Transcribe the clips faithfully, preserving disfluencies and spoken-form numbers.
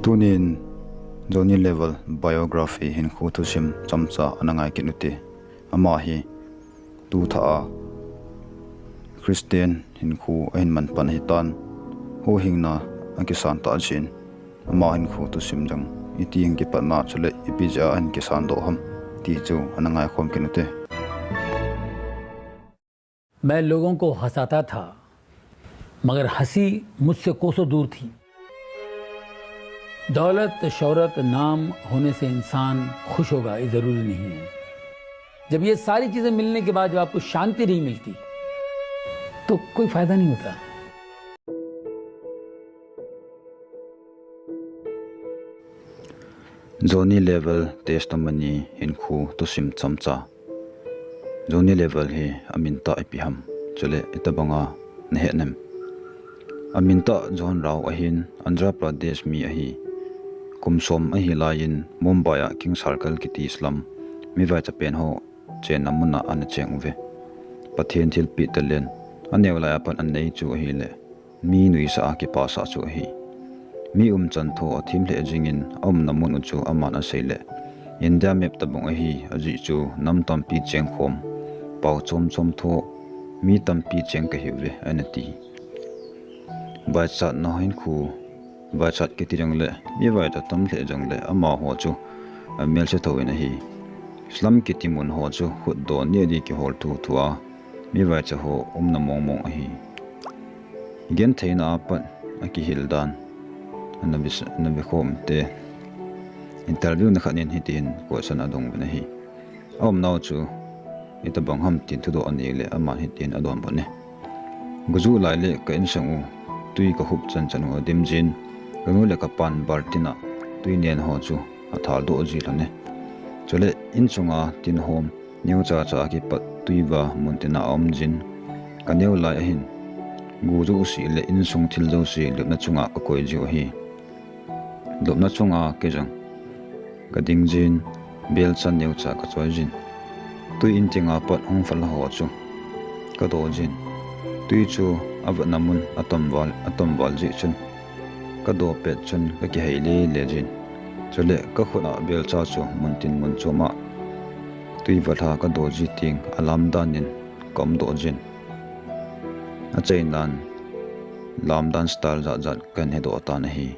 Tunin Johnny Level biography hinkho thusim chomcha ana ngai kit ute. Ama hi tu thah a Christian hinkho ahin man pan ahitan, huhhingna akisan tah jeh in, ama hinkho thusim jong iti hin kipatna chule ipi jeh a ahin kisan doh ham ti chu ana ngaikhom kit ute. मैं लोगों को हंसाता था, मगर हंसी मुझसे कोसों दूर थी। दौलत, शोहरत, नाम होने से इंसान खुश होगा, ये जरूरी नहीं है। जब ये सारी चीजें मिलने के बाद जब आपको शांति नहीं मिलती, तो कोई फायदा नहीं होता। Johnny Level testimony hinkho thusim chomcha. Johnny Level hi amin tah ipi ham, chule itobanga nahet em? Amin tah John Rao ahin, Andhra Pradesh mi ahi. Kum som ahi laiyin Mumbai a King Circle kiti slum, mi vaicha pen ho chenna mun a ana cheng uve. Pathen thilpeh talent, aneo lai a pat anei chu ahile, mi nuisah a kipasah chu ahi. Mi umchan tho athem lheh jingin aumna mun u chu aman asei le, India map tobang ahi, ajeh chu nam tampi chengkhom, pao chom chom tho, mi tampi cheng kahiuve, ana ti. Vaichatna hinkho, vaichat kiti jongle, mi vaicha tam lheh jongle, amaho chu amelse thouvin ahi. Slum kiti mun ho chu khutdoh neh ding kihol thuthu a, mi vaicha ho umna mong mong ahi. Gentheina a pat akihil dan ana ve, ana vekhom te. Interview na khat in hitin question adong uvin ahi. Aumnau chu itobang ham tin thudoh anei le, aman hitin adonbut e. Gojuh lai le ka insung u tui kahup chan chan u adim jin, kanu le kapan baltin a tui nen ho chu athal doh ji lhon e. Chule insunga tin hom neocha cha a kipat tui va muntin a aum jin, kaneo lai ahin, go jouse le insung thil jouse lupna chunga kakoi jiu ahi. Lupna chunga kei jong kading jin, belcha neocha kachoi jin, tui intinga pat hung phalha ho chu kado jin, tui chu avatna mun atom val, atom val jeh chun kado pet chun kakihei lele jin. Chule kakhut a belcha chu muntin mun chom a tui valha kado ji teng alamdan in kaumdoh jin. Achainan lamdan style jat jat kahin hedoh tan ahi.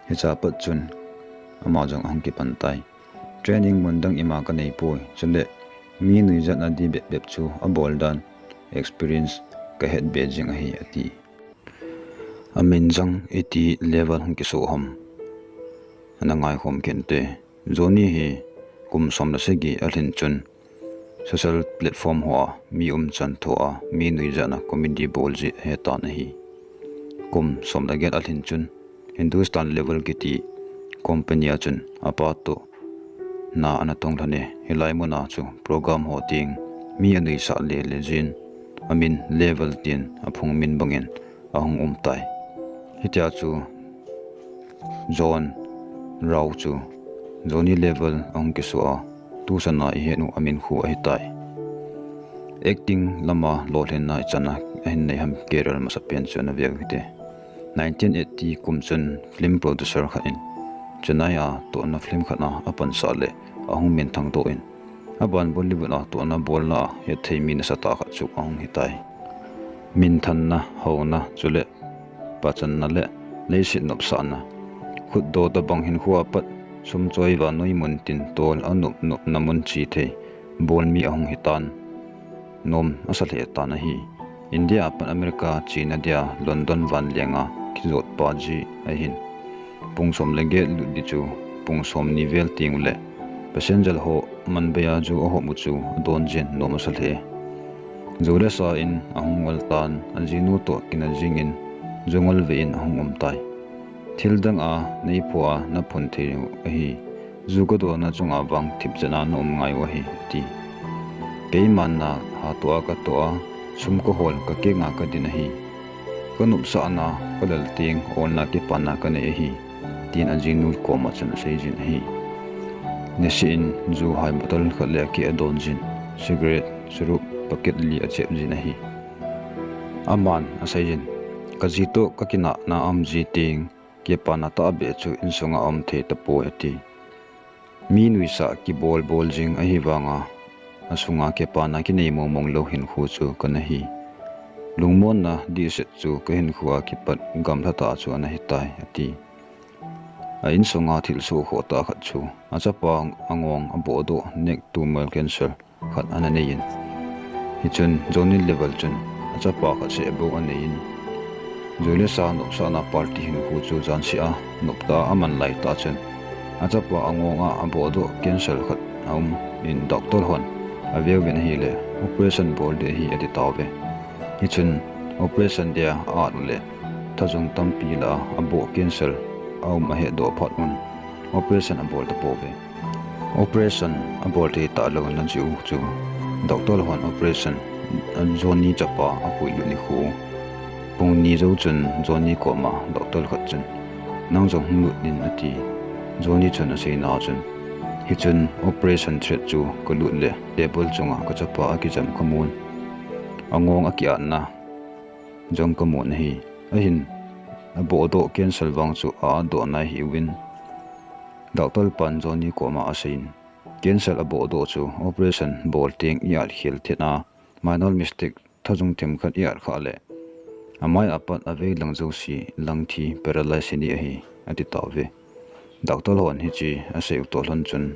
Hichea pat chun ama jong ahung kipan tai. Training mun dang ima kaneipoi, chule mi nuijatna ding bep bep chu abol dan experience kahet be jing ahi, ati. Amin jong iti level hung kisoh ham, ana ngaikhom kit ute. Johnny hi kum som le sagi alhin chun social platform hoa mi umchan thoa mi nuijatna comedy bol jeh ahetan ahi. Kum som le get alhin chun Hindustan Level kiti company a chun apa toh na ana tong lhon e. Hilai muna chu program ho teng mi anuisat lele jin, amin Level tin aphung min bangin ahung umtai. Hitia chu John Rao chu Johnny Level ahung kisoh a, tusana ihet u amin khu ahitai. Acting lama lolhinna ichan a ahin nei ham career masapen chu ana veu hite. Nineteen eighty kum chun film producer khat in Chennai a tohna film khat a apansah le ahung minthang doh in, aban Bollywood a tohna bolna a hetthei mi nasatah khat chu ahung hitai. Minthanna, houna, chule pachanna le leiset nopsahna, khutdoh tobang hinkhoa pat sum choi vannoi mun tin tol anop nopna mun chethei bol mi ahung hitan, nom asa lheh tan ahi. India a pat America chena dia London vanlenga kijotpa ji ahin, pung som le get lut ding chu pung somni vel teng uleh passenger ho Mumbai a ju ahop u chu adon jin, nom asa lheh e. Ju le sa in ahung ngol tan, ajinu toh kina jingin ju ngolve in ahung umtai. Thil dang a neiphoa naphun thei u ahi. Ju kadona chunga vang thipchetna naum ngai u ahi, ati. Keiman na hatoh a katoh a, sum kahol, kakeng a kadin ahi. Kanopsahna kalel teng olna kipana kanei ahi, tin ajinu koma chun aseijin ahi. Niseh in ju hai bottle khat le akeh adon jin, cigarette, churuk, packet li achep jin ahi. Aman aseijin, kaji toh kakinahna aum ji teng, Kipana tahbeh chu insunga aum thei tapoi ati. Mi nuisat kibol bol jing ahi vanga, asunga kipana kinei mong mong lou hinkho chu kana hi. Lungmonna dihset chu ka hinkhoa kipat gamla tah chu ana hitai ati. A insunga thilsoh khoh tah khat chu, achapa angong abohdoh neck tumor cancer khat ana neiyin. Hichun Johnny level chun achapa khat seh bou aneiyin. Juilesa nopsahna party hinkho chu jansea noptah a aman laitah chun, achapa angonga abohdoh cancer khat aumin doctor hon aveuvin ahile, operation bol ding ahi ati tauve. Hichun operation dia a-at uleh, thajung tampi lah a aboh cancer aum ahetdoh phat un, operation abol tapouve. Operation abol thei talou najeh u chu, doctor hon operation, Johnny chapa apuilut nikho, pung ni jou chun Johnny koma doctor khat chun, nang jong hung lut in ati. Johnny chun aseina chun, hichun operation theatre chu kalut le table chunga kachapa akijam kamun, angong aki-atna jong kamun ahi. Ahin, abohdoh cancer vang chu a-atdoh nai hiuvin, doctor pan Johnny koma aseiyin, cancer abohdoh chu operation bol teng i-at khel theina, minor mistake thajung themkhat i-at khah leh, amai apat aveilang jouse langthi paralyze hiding ahi, ati tauve. Doctor hon hiche aseiu toh lhon chun,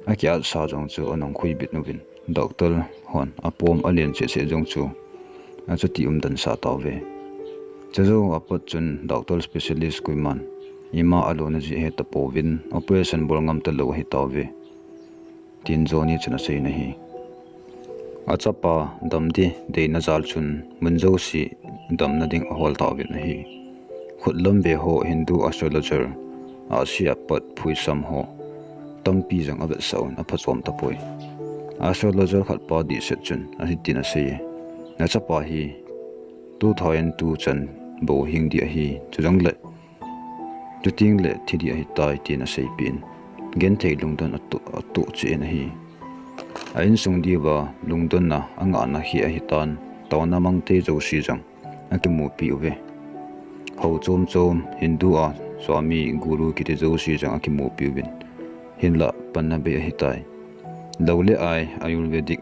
aki-atsa jong chu anung khuibit uvin, doctor hon apom alen cheh cheh jong chu achuti umdan sah tauve. Chujou apat chun doctor specialist koiman ima alouna jeh hetapouvin, operation bol ngam talou ahitauve, tin Johnny chun aseiyin ahi. Achapa damding deina jal chun mun jouse damna ding ahol tauvin ahi. Khutlam ve ho Hindu astrologer, ahsi apat phuisam ho tampi jong avetsah un aphachom tapoi. Astrologer khatpa dihset chun ahitin aseiye, nachapa hi two thousand two chan bou hing ding ahi, chujongle chutengle thi ding ahitai, tin aseipeh in, genthei lungdon atoh cheh in ahi. A insung diuva lungdonna angahna hi ahitan, taona mangthei jouse jong akimupi uve. Hou chom chom Hindu a Swami, Guru kiti jouse jong akimupi uvin, hinlah panna bei ahitai. Lou le ai, Ayurvedic,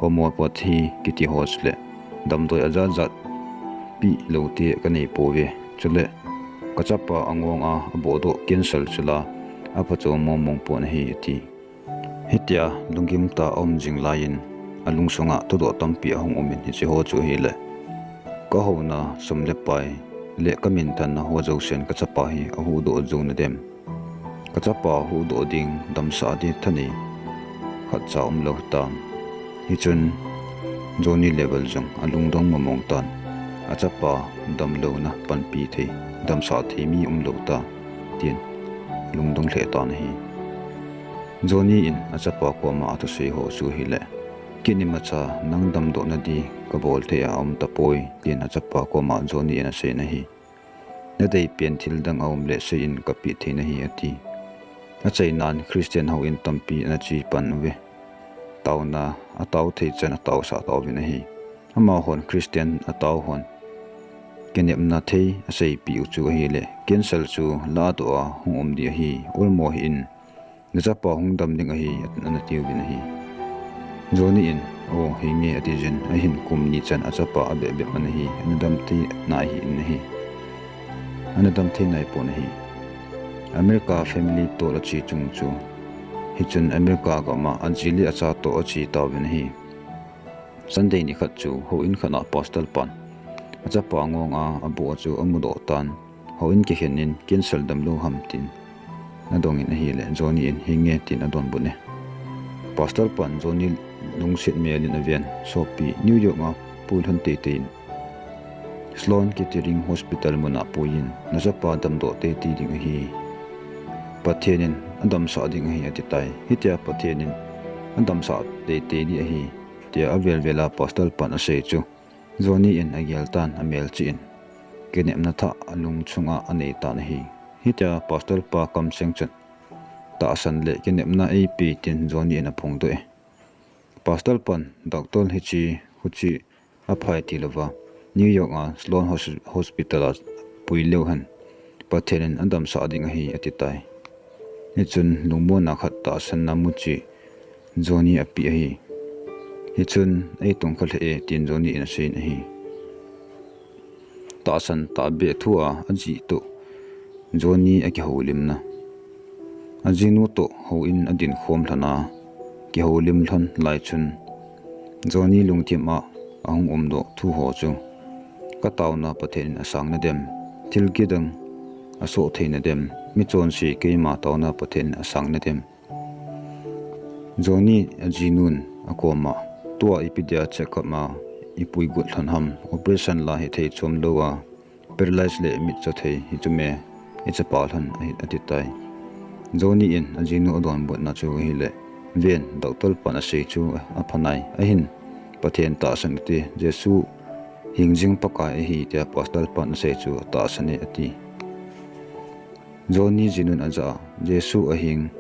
homeopathy kiti ho chule damdoi ajat jat peh loute kanei pouve. Chule kachapa angonga abohdoh cancer chula aphachom mong mong pon ahi, ati. Hitia lunggim tah a aum jing laiyin, alungsunga thudoh tampi ahung umin, hiche ho chu ahile, kahouna sum le pai le kaminthanna ho jousen kachapa hi ahuhdoh jouna dem? Kachapa huhdoh ding, damsah ding thanei khatcha umlou hitam? Hichun Johnny Level jong alungdong mong mong tan, achapa damlouna panpi thei, damsah thei mi umlou ta, tin lungdong lheh tan ahi. Johnny in achapa koma athusei ho chu ahile, kit imacha nang damdohna di kabol thei a aum tapoi, tin achapa koma Johnny in aseiyin ahi. Nadeipen thil dang aumle seiyin kapeh thei nahi, ati. Achainan Christian houin tampi ana che pan uve. Taona atao thei chan ataosah tauvin ahi. Amahon Christian atao hon kinepna thei aseipeh u chu ahile, cancer chu lahdoh a hung um ding ahi, olmo hih in, nachapa hung dam ding ahi, ana tiuvin ahi. Johnny in, o, henge, ati jin, ahin kum ni chan achapa abeh beh ana hi, ana dam thei nai hih in ahi. Ana dam thei naipon ahi. America family toh ache chung chu, hichun America gama aji le acha toh ache tauvin ahi. Sunday nikhat chu houin khatna pastor pan achapa ngonga aboh chu amudoh tan, houin kikhen in cancer damlou ham tin adongin ahile, Johnny in, henge, tin adonbut e. Pastor pan Johnny lungset melin aven, sopi, New York a pui lhon teitei in, Sloan Kettering Hospital muna puiyin, nachapa damdoh teitei ding ahi. Pathen in adamsah ding ahi, atitai. Hitia Pathen in adamsah teitei ding ahi, tia avel vela pastor pan asei chu Johnny in agel tan, amelchih in kinepna thah alungchunga anei tan ahi. Hitia pastor pa kamseng chun, tahsan le kinepna eipe, tin Johnny in aphongdoh e. Pastor pan, doctor hiche, huche aphai tilouva, New York a Sloan Hos-, Hospital a pui leu hen, Pathen in adamsah ding ahi, ati tai. Hichun lungmonna khat tahsanna muchi Johnny apeh ahi. Hichun, eitung kha lheh e, tin Johnny in aseiyin ahi. Tahsan tahbeh thua ajih toh Johnny akihoulimna. Ajinu toh houin adin khom lhon a, kihoulim lhon lai chun, Johnny lungthim a ahung umdoh thu ho chu, ka taona Pathen in asang nadem, thil kidang asoh thei nadem, michonse keima taona Pathen in asang nadem. Johnny ajinun akoma, tua ipi dia check up a ipui got lhon ham, operation la hithei chom lou a, paralyze le mitcho thei hi chu me, ichapa lhon ahi, ati tai. Johnny in ajinu adonbutna chu ahile, ven, doctor pan asei chu apha nai, ahin Pathen tahsan ute, Jesu hingjing Pakai ahi tia pastor pan asei chu atahsan e, ati. Johnny jinun ajah a, Jesu ahing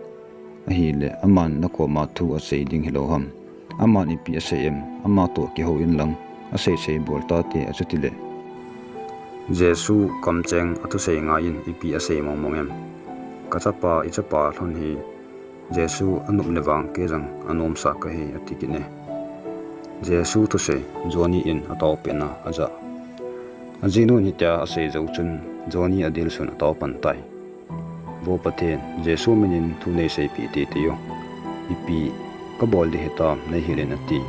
ahile, aman nakoma thu asei ding hilou ham? Aman ipi asei em? Ama toh kihou inlang, asei sei bol tate, achutile, Jesu kamcheng athusei ngaiyin ipi asei mongmong em? Ka chapa, ichapa lhon hi Jesu anop le vang kei jong anomsa kahi, ati kit e. Jesu thusei Johnny in ataopehna ajah. Ajinun hitia asei jou chun Johnny adilsun atao pan tai. Vo Pathen, Jesu minin thu neiseipeh teitei o. Ipi kabol ding hitam neihil in, ati.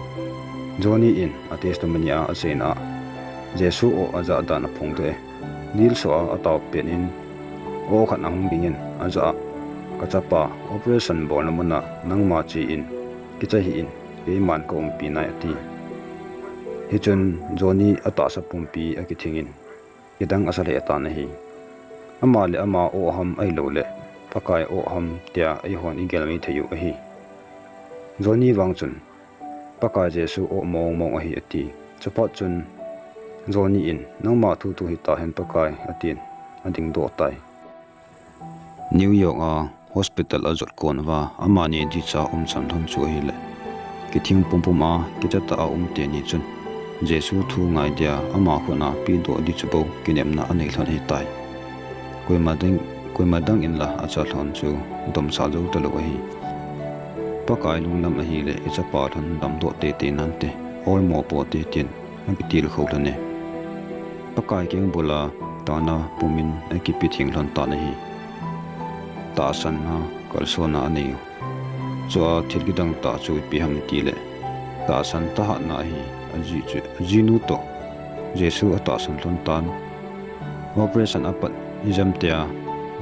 Johnny in atestimony a aseina a, Jesu o ajah dan aphongdoh e. Dilsu a ataopeh in, o khat ahung dingin ajah a, ka chapa, operation bolna muna nangma che in, kicha hih in, keiman kaumpi nai, ati. Hichun Johnny atahsa pumpi akithingin, kidang asa lheh tan ahi. Ama le ama o ham ahilouleh, Pakai o ham tia eihon igel maithei u ahi. Johnny vang chun, Pakai Jesu o mongmong ahi, ati. Chuphat chun Johnny in, nangma thu thu hitahen Pakai, atin, adingdoh tai. New York a hospital ajot kon uva, amani dicha umchan lhon chu ahile, kithing pumpum a kicha tah a um teni chun, Jesu thu ngai dia ama khut a pehdoh ding chu bou kinepna anei lhon ahitai. Koima dang, koima dang in la acha lhon chu domsah jou talou ahi. Pakai lunglam ahile, ichapa lhon damdoh teitei nante, olmo pote, tin akitilkhou lhon e. Pakai keng bula taona pumin akipe theng lhon tan ahi. Tahsanna kalsonna anei u. Chua thil kidang tah chu ipi ham itile, tahsan thahatna ahi, aji chu, ajinu toh Jesu atahsan lhon tan. Operation apat ijemtia,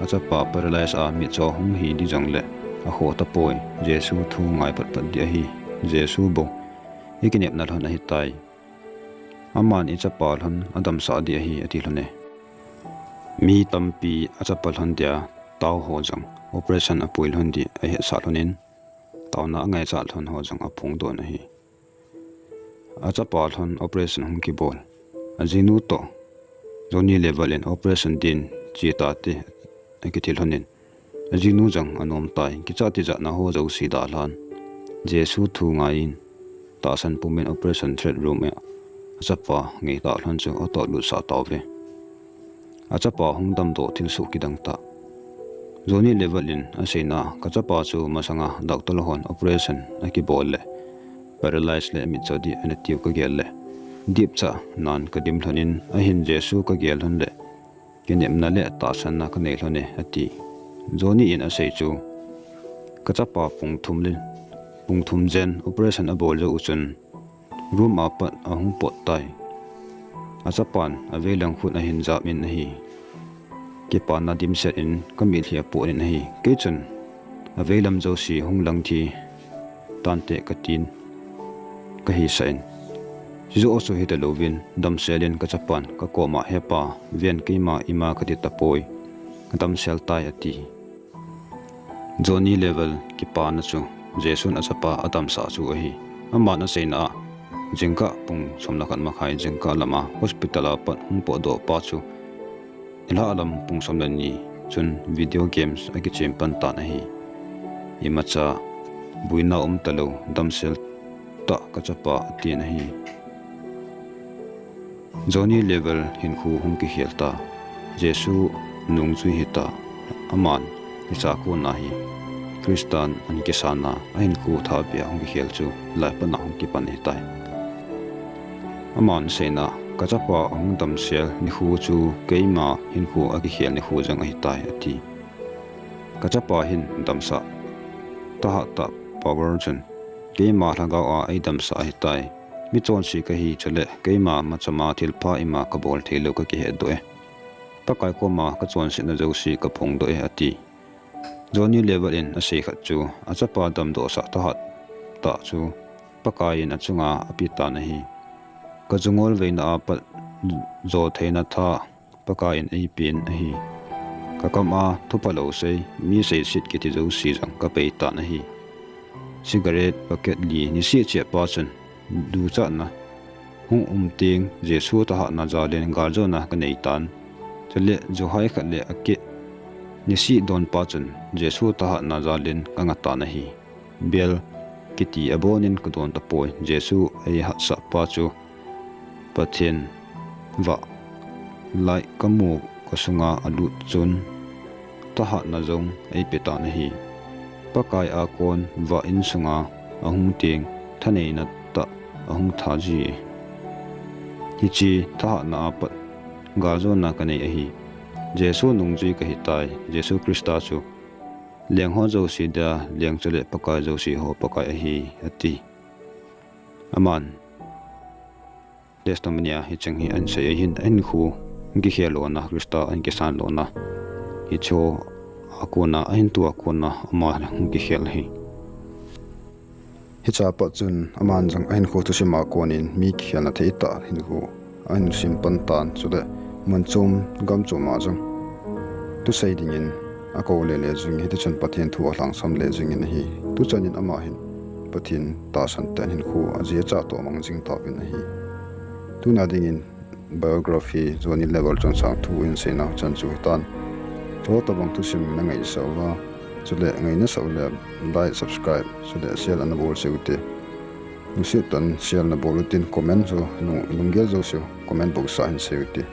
achapa paralyze a mitcho hung hi ding jongle, akhoh tapoi, Jesu thu ngai patpat ding ahi, Jesu bou ikinepna lhon ahitai. Aman ichapa lhon adamsah ding ahi, ati lhon e. Mi tampi achapa lhon dia tao ho jong operation apui lhon ding ahetsah lhonin, taona angaichat lhon ho jong aphongdoh in ahi. Achapa lhon operation hung kibol, ajinu toh Johnny le val in operation din che tate akiti lhonin, ajinu jong anom tai, kicha tijatna ho jouse dalhan, Jesu thu ngaiyin, tahsan pumin operation theatre room a achapa ngeitah lhon chu atohlutsah tauve. Achapa hung damdoh thilsoh kidang tah. Johnny le val in aseina, ka chapa chu masanga doctor hon operation akibol le paralyze le mitcho ding anatiu kagel le, dipcha nan kadim lhonin, ahin Jesu kagel lhon le kinepna le tahsanna kanei lhon e, ati. Johnny in asei chu, ka chapa pung thum le, pung thum jen operation abol jou u chun, room a pat ahung pot tai. Achapan aveilam khut ahin jap in ahi. Kipana dimset in kamitlhi apot in ahi. Kei chun aveilam jouse hung lang thi tante katin, kahisah in. Chujoh chu hitalouvin, damsel in ka chapan kakoma, He Pa, ven, keima ima kati tapoi, kadamsel tai, ati. Johnny le val kipana chu Jesun achapa adamsah chu ahi. Aman aseina a, jingkah pung som le khat makhai jingkah lama hospital a pat hung potdoh pa chu nilhah lam pung som le ni chun video games akichem pan tan ahi. Imacha boina um talou, damsel tah ka chapa, atin ahi. Johnny le val hinkho hung kikhel ta. Jesu nungjui hita. Aman hiche a kona hi Christan an kisana ahinkho thahbeh a hung kikhel chu hilai a pat a hung kipan ahitai. Aman aseina, kachapa ahung damsel nikho chu keima hinkho akikhel nikho jong ahitai, ati. Kachapa hin damsah tahat tah power chun keima lhagao a eidamsah ahitai. Mi chonse kahi, chule keima machama thilpha ima kabol theilou kakihetdoh e. Pakai koma kachonsetna jouse kaphongdoh e, ati. Johnny Level in asei khat chu, achapa damdohsah tahat tah chu Pakai in achunga apetan ahi. Kajungol veina a pat jotheina tha Pakai in eipen ahi. Kakam a thuphalou sei, mi seiset kiti jouse jong kapeitan ahi. Cigarette packet li niseh cheh pa chun duchatna hung um teng Jesu thahatna jalin galjona kaneitan. Chule juhai khat le akeh niseh donpa chun Jesu thahatna jalin kangatan ahi. Bel kiti abonin kadon tapoi. Jesu eihatsah pa chu Pathen vah lai kamu kasunga alut chun thahatna jong eipetan ahi. Pakai a kon vah insunga ahung teng thaneina tah ahung thaji. Hiche thahatna a pat galjona kanei ahi. Jesu nungjui kahitai. Jesu Christa chu lengho jouse dia leng chule Pakai jouse ho Pakai ahi, ati. Aman testimony a hicheng hi ahinsei ahin, ahinkho kikhel lona, Christa ahin kisan lona, hicheho a kona, ahinto a kona ama hung kikhel ahi. Hiche a pat chun aman jong ahinkho thusim a konin mi kikhelna theitah hinkho ahin simpan tan, chule mun chom gam chom a jong thusei dingin akou lele jingin, hitichun Pathen thu alhangsam le jingin ahi. Tuchanin ama hin Pathen tahsan tah in hinkho ajicha toh mang jing tauvin ahi. Tuna dingin biography Johnny Level chungchang thu in seina chan chu hitan. Chutobang thusim nangaisah uva, chule ngainasah ule like, subscribe, chule share anabol seh ute. Lungset tah in share nabol utin, comment chu lung, lunggel jouseu comment box a hin sei ute.